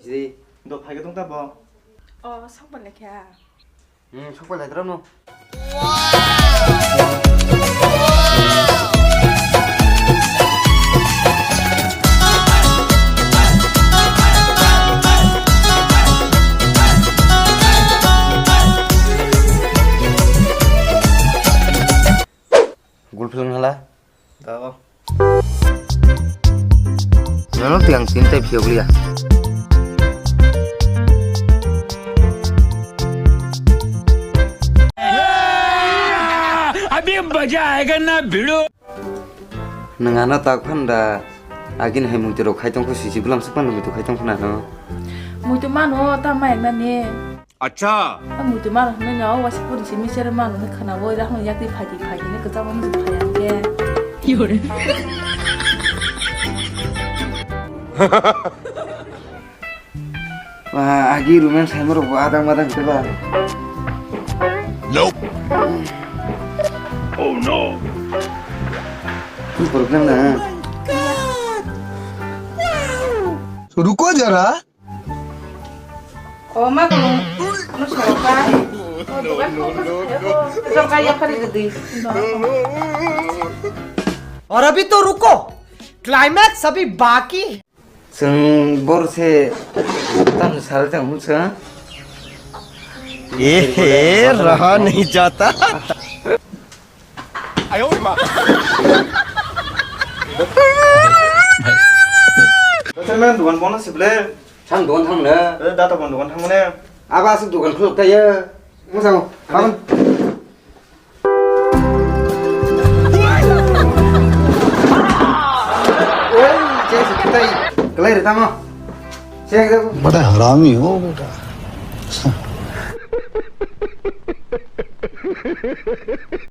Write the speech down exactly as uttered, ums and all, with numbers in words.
Sidi. Do phai tong ta bo. O, sok ba lekha. Hmm, sok ba lekha no. Gul film hala. Tao. Nono tiang sin tai phiok liya. अभी मजा आएगा ना भिड़ो। Nang ano tak phan da agin hai muitu rok khai tong kho sisi bulam suk phan muitu khai tong kho na no. Muitu mano ta ma ekna ne. Acha. Ang muitu mano hwnwi no waisa puri simi sere mano hwnwi khana bo ira hwnwi yakti phaidi phaidi ni kwchang mano phai ang khe. Wah, agi rumen saimar bo adang madang khe ba. Nope. Oh no. Problem na. रुको जरा। O ma ko, no soroka. O dogan ko ko ko. Soroka ya phari gedi. और अभी तो रुको, क्लाइमैक्स अभी बाकी है। Chwng bor se tam sar jang hum chwng. ये रहा नहीं जाता। Bwsarman dogan bono sible. Sang dogan thang le. Eh, data bon dogan thang mane. Aba asuk dogan khuluk ta ye. Mosang, abang. Oi, je se kitai. Kelai re tamo. Se. बड़ा हरामी हो बेटा।